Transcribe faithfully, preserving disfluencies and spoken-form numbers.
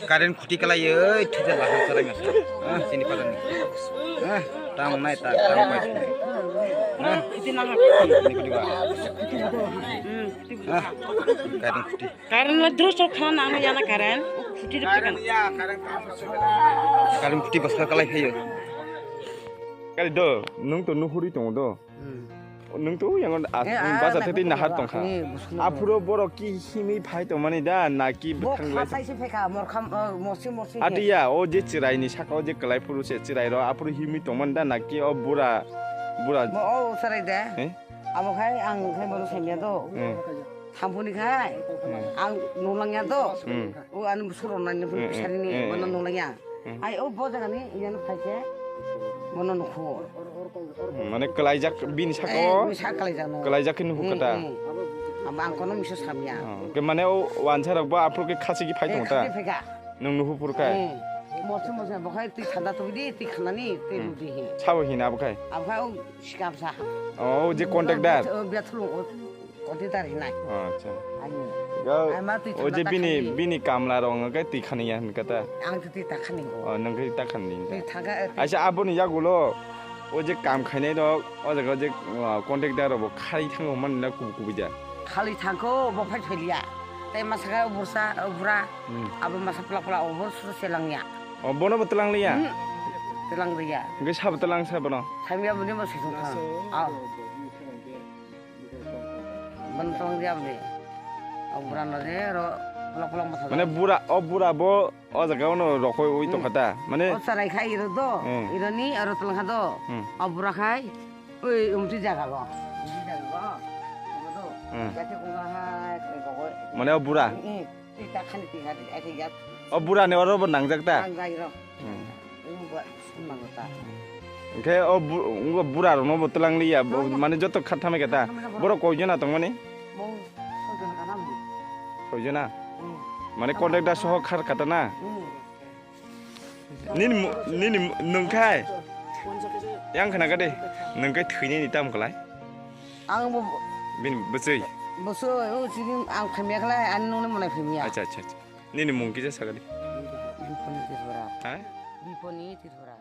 Current khuti kalai oi, thida laham sarai masa. Ah, sini padan ni. Ah, tang nai ta, tang pai. Ah, sini khuti ba. Ah, current khuti. Current lo dro sok khan ano yana current. Khuti de pekan. Current khuti bas kalai phayo. Kali do, nung to nuhuri tongo do. Hmm. Nung to yang as-, Eh, ah, basa nai thati khuti nahar ba. Tongkha. Ni busuk nahar. Aphuro borok ki himi phai tongmani da, na ki bo bwthang lai khatai se phaikha, morkham, uh, morsi, morsi he. Atiya, o je chirai ni saka o je kalai phuru se chirai ro, aphuru himi tongmani da, na ki o bura, bura. Bo o sarai de. Eh? Abo khai ang khai bono samiya do. Hmm. Thampuni khai. Hmm. Ang nulangya do. Hmm. O ani busuk ronani Hmm, hmm, bisari ni, hmm, bono hmm. Nulangya. Hmm. Ai, o bo jaga ni, iyan phai se, bono nukhu. Hmm, mane kalaijak bini saka Eh, o, bini saka kalaijak no. Kalaijak khe nukhu Hmm, kata. Hmm. Abo ang kono misa samya. Oh, ke mane o wansa rok bo aphuru khe khasi khe phai Eh, tongo ta? Khasi phai kha. Nung nukhu phuru khai? Eh, morse morse, bo khai twi thanda twi di, twi khanani, twi Hmm. rudi he. Sabo hina abo khai? Abo khai o sikam sa. Oh, o je contractor? O biya thulung o. Koti tar hinai. Acha. Ani. Ga, Ai ma twi o je thangna bini, takhani. Bini kamla rong khe twi khani ya hin kata. Ang twi takhani o. Oh, nang khe takhani hin Twi ta. Thangka, eh, twi Acha, aboni yagulo, o je kam khainai rok, o jaga o je, uh, contractor rok bo khali thango man na kubu kubu ja. Khali thangko, bo phai pheliya. Tai masaka bursa, bura. Hmm. Abo masa pla pla, o bor su selangya. Oh, bono bo telang liya? Hmm. Telang liya. Ge sabo telang sa bono? Thamya boni bo sisung khang. Au. Bono tong dia bole. O bura no je ro kolok kolok masa. Mane bura, o bura bo o jaga ono rokoi ui tongkha ta. Mane o sarai khai iro do. Hmm. Iro ni aro tolong kha do. Hmm. O bura khai ui umti jaga go. Umti jaga go. Omo do. Hmm. Jate kong ha kai go. Mane o bura? Hmm. Twi ta khani twi khani ai thai jak. O bura ni oro bo nangjak ta? Nangjak iro. Hmm. Imo ba summa go ta. Hwnkhe o bu-, o bura rokno bo twlang liya, bo Twlang ya. Mane joto kha thamai kha ta. Kha thamai kha bo. Borok koi jona tongmani? Mo soi jona kana mo. Koi jona? Hmm. Mane contractor soho khar kha ta na? Hmm. Nini mu-, nini mu-, nwng khai? Yang khna kade, nwng khai thwinani tam khlai? Ang bo Bini bwchwi? Bwchwi, o chini ang phaimya khlai, ani nungni mwnai phaimya. Acha, acha, acha. Nini mung kisa sakadi. Biponi Tripura. Ha? Biponi Tripura.